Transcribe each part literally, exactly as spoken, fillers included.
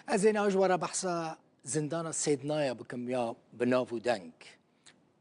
Ez ê niha ji we re behsa zindana Sêdnaya bikim ya bi nav û deng.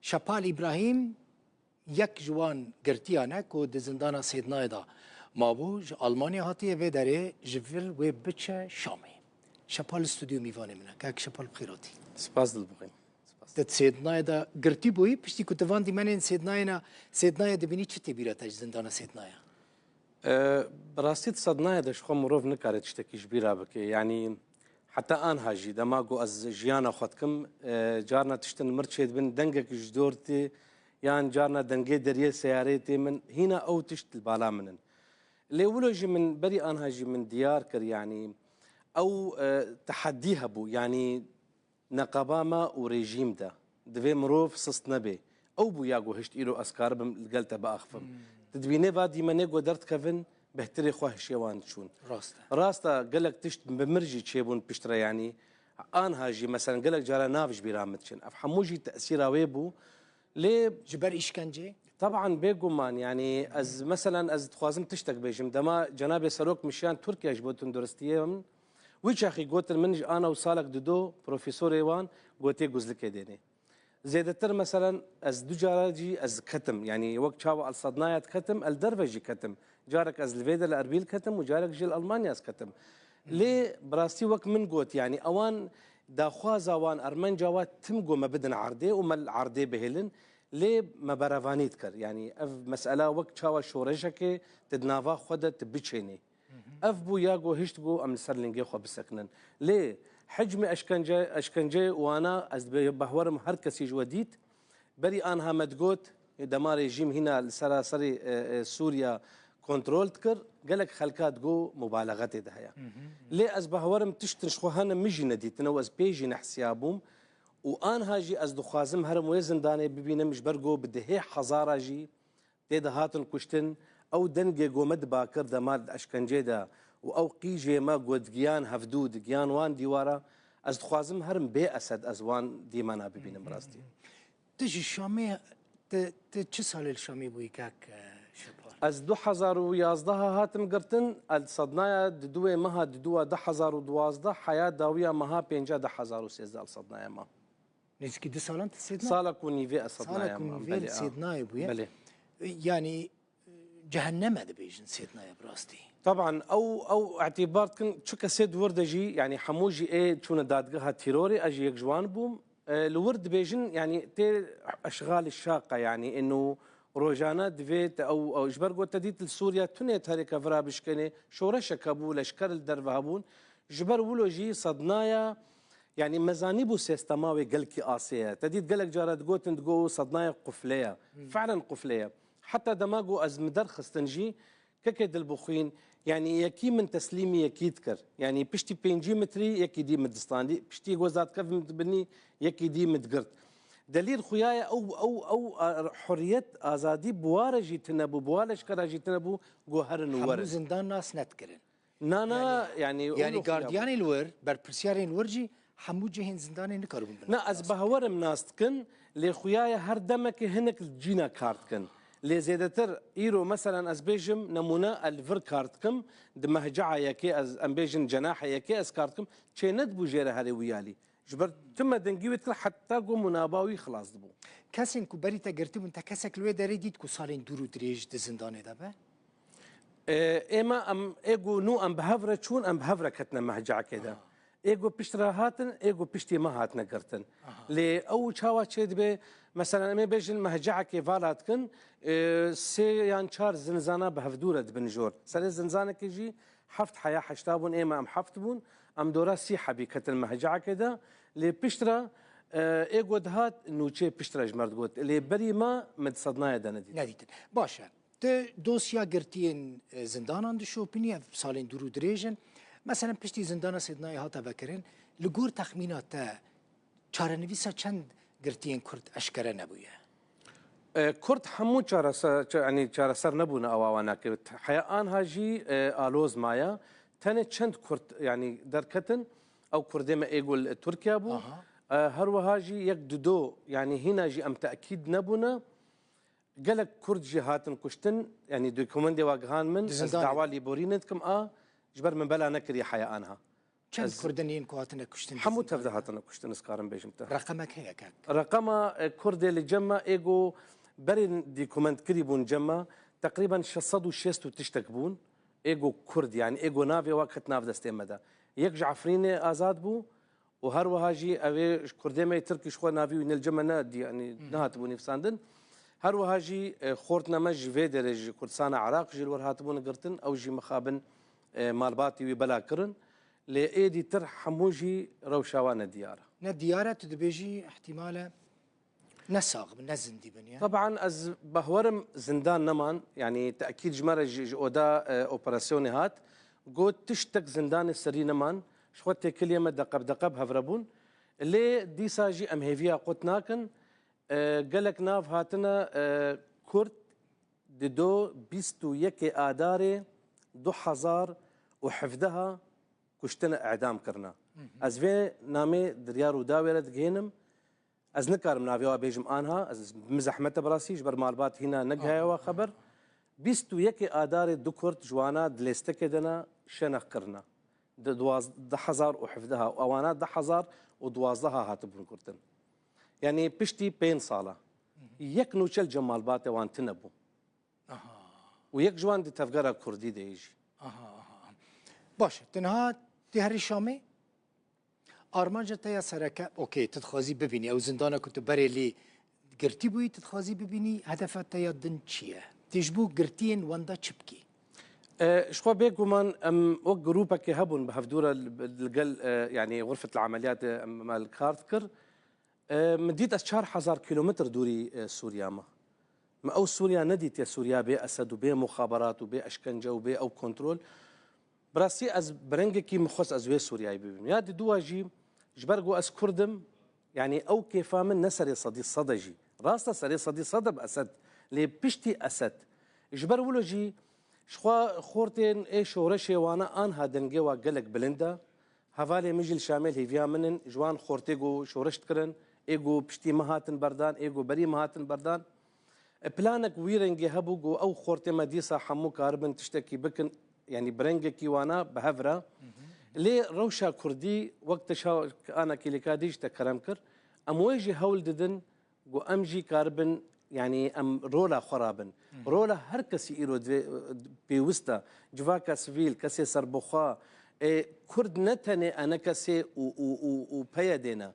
Şepal Îbrahîm yek ji wan girtiyan e ku di zindana Sêdnayê de mabû, ji Almanya hatiye vê derê, ji vir wê biçe Şamê. Şepal li stûdyo mîvanê min e. Kak Şepal, bi xêr hatî. Spas Dilbixwîn. Spas. Di Sêdnayê de girtî bûyî, piştî ku tu van dîmenên Sêdnayê ne, Sêdnayê dibînî, çi tê bîra te ji zindana Sêdnaya? E, bi rastî di Sêdnayê de ji xwe mirov nikare tiştekî ji bîra bike. Yanî heta anha jî dema ku ez jiyana xwe dikim, e, carna tiştin mir çêdibin, dengek ji dor tê, yan carna dengê deriyê seyareyê tê min, hîna ew tişt li bala min in. Lê wilo jî min berî anha jî min diyar kir, yanî ew, e, tehedî hebû, yanî neqeba me û rejîm de divê mirov sist nebe. Ew bû ya ku hişt îro ez karibim li gel te biaxivim. Hmm. Tu dibînê va dîmenê ku derdikevin, bêhtirê xwe hişê wan diçûn. Rast e. Rast e, gelek tişt bi mir jî çêbûn piştre, yanî anha jî, meselen, gelek cara nav ji bîra min diçin. Ev hemû jî tesîra wê bû. Lê ji ber îşkencê? Teban, bêguman, yanî ez, meselen, ez dixwazim tiştek bêjim. Dema cenabê serok mişiyan Tirkiye ji bo tunduristiyê min, wî çaxî gotin min ji ana û salek dido profesorê wan gotê guzlikê dênê. Zêdetir, meselen, ez du cara jî ez ketim, yanî wek çawa el Sednaya diketim, el derve jî ketim. Carek ez li vê de li Erbîl ketim û carek jî li Almanya ez ketim. Lê bi rastî wek min got, yanî ewan daxwaza wan, armanca wan tim ku me bidin erdê û me li erdê bihêlin, lê me berevanî dikir. Yanî ev mesela wek çawa şoreşekê tu di nava xwe de tu biçênî. Ev bû ya ku hişt ku em li ser lingê xwe bisekinin. Lê hicmê eşkence, eşkenceyê wana ez bi behwerim her kesî ji we dît. Berî anha me digot, dema rejîm hîna li seraserê, e, e, Sûriya kontrol dikir, gelek xelka digo mubalexe tê de heye. Lê ez behwerim tiştin ji xwe hene min jî nedîtine û ez pê jî nehsiya bûm. Û anha jî ez dixwazim herim wê zindanê bibînim, ji ber ku bi dehê hezara jî tê de hatin kuştin, ew dengê ku me diba kir dema di eşkencê de û ew qîjê me ku digiyan hevdû, digiyan wan dîwara, ez dixwazim herim bê Esed ez wan dîmena bibînim rastî. Tu ji Şamê, tu, tu çi salê li Şamê bûyî kak, e, Şepal? Ez du hezar û yazdeh hatim girtin, ez Sednaya di duwê meha di duwa du hezar û duwazdeh heya dawiya meha pênca du hezar û sêzdeh li Sednaya mam. Nêzîkî du salan tu Sêdna? Salek û nîvê ez Sednaya mam. Salek û nîvê li Sêdnayê bûye. Belê. Yanî, e, cehenneme dibêjin Sêdnaya bi rastî. Teban, ew, ew îtîbar dikin, çi kesê di wir de jî, yanî hemû jî ê çûne dadgeha tîrorê, ez jî yek ji wan bûm. E, li wir dibêjin, yanî tê eşxalî şaqa, yanî êno rojane divê te ew, ew, ji ber ku te dît li Sûriye tunê terê ke vira bişkenê, şoreşek hebû, leşker li derve hebûn. Ji ber wilo jî Sednaya, yanî me zanîbû sêstema wê gelkî asê ye. Te dît gelek cara digotin, digo Sednaya qufle ye. Fi'len qufle ye. Heta dema ku ez min derxistin jî, Kekê Dilbixwîn, yanî yekî min teslîmî yekî dikir. Yanî piştî pêncî metrî yekî dî min distandî, piştî ku ez dadikevim binî yekî dî min digirt. Delîl xuya ye ew, ew, ew, a, huriyet, azadî bi wa re jî tune bû, bi wa leşkera jî tune bû, ku herin û werin. Hemû zindan nas nedikirin. Na, na, yanî, yanî, yanî gardiyanê li wir, berpirsiyarên li wir jî hemû cihên zindanê nikaribûn bin. Na, ez behwerim nas dikin, lê xuya ye her demekê hinek li cîna kar dikin. Lê zêdetir îro, meselen, ez bêjim, nemûne, ez li vir kar dikim, di mehce'a yekê ez, em bêjin, cenaha yekê ez kar dikim, çê nedibû jê re herê wî alî. Ji ber tu me dengî wê dikir, heta ku munaba wî xilas dibû. Kesên ku berî te girtibûn, te kesek li wê derê dît ku salên dûr û dirêj di zindanê de be? E, êma em, ê ku nû em bi hev re çûn, em bi hev re ketine mehcekê de. Aha. Ê ku pişt re hatin, ê ku piştî me hatine girtin. Aha. Lê ew çawa çêdibe, mesela em ê bêjin mehcekê vala dikin, e, sê yan çar zinzana bi hevdû re dibin jor. Serê zinzanekê jî heft heya heşta bûn, êma em heft bûn. Em dora sî hebî ketin mehcekê de. Lê pişt re, e, ê ku dihat nûçê pişt re ji me digot. Lê berî me, me di Sednayê de nedît. Nedîtin. Baş e. Tu dosya girtiyên, e, zindanan dişopinî, ev salên dûr û dirêj in. Meselen, piştî zindana Sêdnayê hate vekirin, li gor texmîna te çarenivîsa çend girtiyên Kurd eşkere nebûye? E, Kurd hemû çarese-, ça-, yanî çareser nebûne awa wanakê. Heya anha jî, e, aloz maye. Tenê çend Kurd, yanî derketin, ew Kurdê me ê ku li Tirkiye bû. Aha. E, her wiha jî yek dudo, yanî hîna jî em tekîd nebûne. Gelek Kurd jî hatin kuştin, yanî dokumendê wa gihan min, ez dawa lêborînê dikim, a, ji ber min bela nekiriye heya anha. Çend Kurdin yên ku hatine kuştin? Hemû tevde hatine kuştin, ez karim bêjim te. Reqemek heye kek? Reqema, e, Kurdê li cem me ê ku berê dîkumentkirî bûn cem me, teqrîben şeş sed û şêst û tiştek bûn. Ê ku Kurd, yanî ê ku navê wa ket nav destê me de. Yek ji Efrînê azad bû û her wiha jî ew ê ji Kurdê me yê Tirkî ji xwe navî wî ne li cem me ne, dî-, yanî nehatibû nivîsandin. Her wiha jî, e, xortine me ji vê derê ji Kurdistana Iraq jî li wir hatibûn girtin, ew jî mixabin, e, malbatî wî bela kirin. Lê êdî tir hemû jî rewşa wan nediyar e. Nediyar e, tu dibêjî ihtimal e ne sax bin, ne zindî bin ya? Teban ez behwerim zindan neman, yanî tekîd ji me re ji, ji oda, e, operasyonê hat. Got tiştek zindanê serî neman, ji xwe têkiliyê me deqe bi deqe bi hev re bûn. Lê dîsa jî em hêviya qut nakin. E, gelek nav hatine, e, Kurd di do bîst û yekê Adarê du hezar û hevdeha kuştine, îdam kirine. Hı hı. Ez vê namê di riya Rûdawê re digihênim. Ez nikarim navê wa bêjim anha, ez, min zehmet e bi rastî, ji ber malbat hîna negihaye wa xeber. Bîst û yekê Adarê du Kurd ji wana di lêstekê de ne şenex kirine. Di duwaz-, du hezar û hevdeha û ewana du hezar û duwazdeha hatibûn girtin. Yanî piştî pênc sala. Hı hı. Yek nûçe li cem malbatê wan tune bû. Aha. Û yek ji wan di tevgera kurdî de yê jî. Aha, aha. Baş e, tu niha tê herî Şamê? Armanca te ya sereke, okey, tu dixwazî bibînî, ew zindana ku tu berê lê girtî bûyî, tu dixwazî bibînî, hedefa te ya din çi ye? Tê ji bo girtiyên wenda çi bikî? E, ji xwe bêguman em wek grûpekê hebûn bi hevdû re li, li gel, e, yanî xurfet li emeliyatê em, me li kar dikir. E, min dît ez çar hezar kîlometr dûrî, e, Sûriya me. Me ew Sûriya nedîtiye, Sûriya bê Esed û bê muxaberat û bê eşkence û bê ew kontrol. Bi rastî ez bi rengekî min xwest ez wê Sûriyayê bibînim. Ya di dû jî ji ber ku ez Kurd im, yanî ew kêfa min ne serê sedî sed e jî. Rast e serê sedî sed e bi Esed, lê piştî Esed. Ji ber wilo jî ji xwe xortên ê şoreşê wana anha dengê wa gelek bilind e. Hevalê min jî li Şamê li hêviya min in, ji wan xortê ku şoreş dikirin, ê ku piştî me hatin berdan, ê ku berî me hatin berdan. E, planek wî rengê hebû ku ew xortê me dîsa hemû karibin tiştekî bikin, yanî bi rengekî wana bi hev re. Hı hı. Lê rewşa kurdî wek te şa-, ana kîlîka dî ji te kerem kir. Em wê jî hewl didin ku em jî karibin, yanî em rola xwe rabin. Hı. Rola her kesî îro divê, e, pêwist e. Civaka sivîl, kesê serbixwe, e, Kurd ne tenê ENKSê û, û, û, û PYDê ne.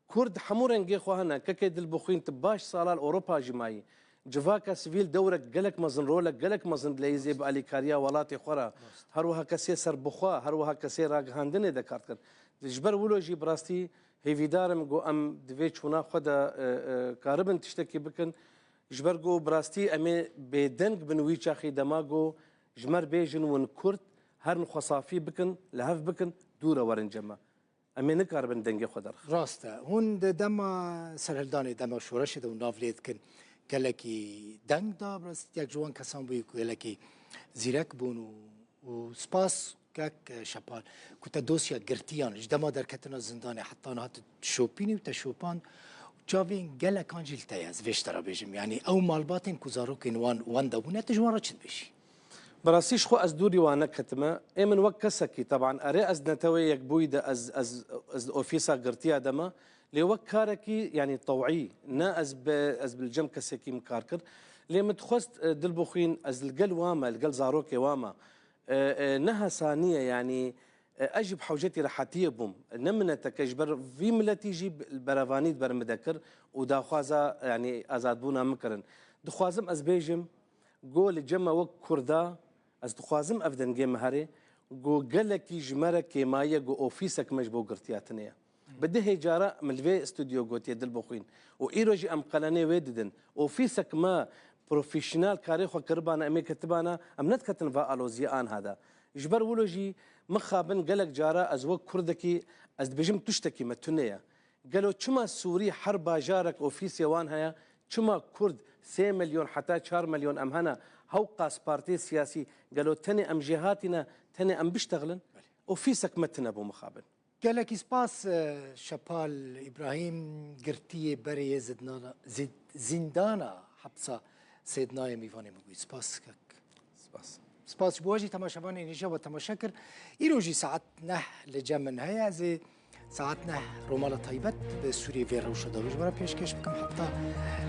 Kurd hemû rengê xwe hene. Kekê Dilbixwîn, tu baş sala li Ewropa jî mayî. Civaka sivîl dewrek gelek mezin, rolek gelek mezin dileyîzê bi alîkariya welatê xwe re. Rast. Her wiha kesê serbixwe, her wiha kesê ragihandinê de kar dikin. Ji ber wilo jî bi rastî hêvîdar im ku em di vê çûna xwe de, e, e, karibin tiştekî bikin. Ji ber ku bi rastî em ê bêdeng bin wî çaxî dema ku ji me re bêjin win Kurd, herin xwe safî bikin, li hev bikin, dû re werin cem me. Em ê nikaribin dengê xwe derxin. Rast e. Hûn di dema serhildanê, dema şoreşê de hûn nav lê dikin, gelekî deng da, bi rastî yek ji wan kesan bûyî ku gelekî zîrek bûn û, û spas kek Şepal ku te dosya girtiyan ji dema derketina zindanê heta niha tu şopînî û te şopand û çavên gelekan jî li te ye, ez vê ji te re bêjim. Yanî ew malbatên ku zarokên wan wenda bûne, tu ji wan re çi dibêjî? Bi rastî ji xwe ez dûrî wan neketime. Ê min wek kesekî, teban, erê ez di Netewê Yekbûyî de ez, ez, ez di ofîsa girtiya de me. Lê wek karekî, yanî tewî, ne ez bi, ez bi li cem kesekî min kar kir. Lê min dixwest, e, Dilbixwîn, ez li gel wa me, li gel zarokê wa me. E, e, ne hesanî ye, yanî, e, ez jî bi hewcetî rehetiyê bûm. Ne mineteke ji ber vî miletî jî bi, berevanî di ber min de kir û daxwaza, yanî, azadbûna min kirin. Dixwazim ez bêjim, Go li cem me wek Kurda, ez dixwazim ev dengê me here, go gelekî ji me re kêmayî ye, go ofîsek me ji bo girtiya tune ye. Bi dihê cara min li vê stûdyo gotiye Dilbixwîn. Û îro jî em qelenê wê didin. Ofîsek me profesyonel karê xwe kiribana, em ê ketibana, em nediketin va aloziyê anha de. Ji ber wilo jî mixabin gelek cara ez wek Kurdekî, ez dibêjim tiştekî me tune ye. Gelo çima Sûrî her bajarek ofîsê wan heye? Çima Kurd sê milyon heta çar milyon em hene, hewqas partiyê siyasî, gelo tenê em jêhatî ne, tenê em biştexilin? Belê. Ofîsek me tune bû mixabin. Gelekî spas, e, Şepal Îbrahîm, girtiyê berê yê zidnana-, zid-, zîndana hepsa Sêdnayê mîvanê min bûyî. Spas kek. Spas. Spas ji bo we jî temaşevanên hêja we temaşe kir. Îro jî saet neh li cem min heye. Ez ê saet neh Romala Taybet bi Sûriyê vê rewşa dawî ji we re pêşkêş bikim. Hefta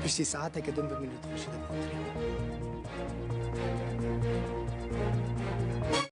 piştî saeteke din bimînin di xweşî de bi xatirê.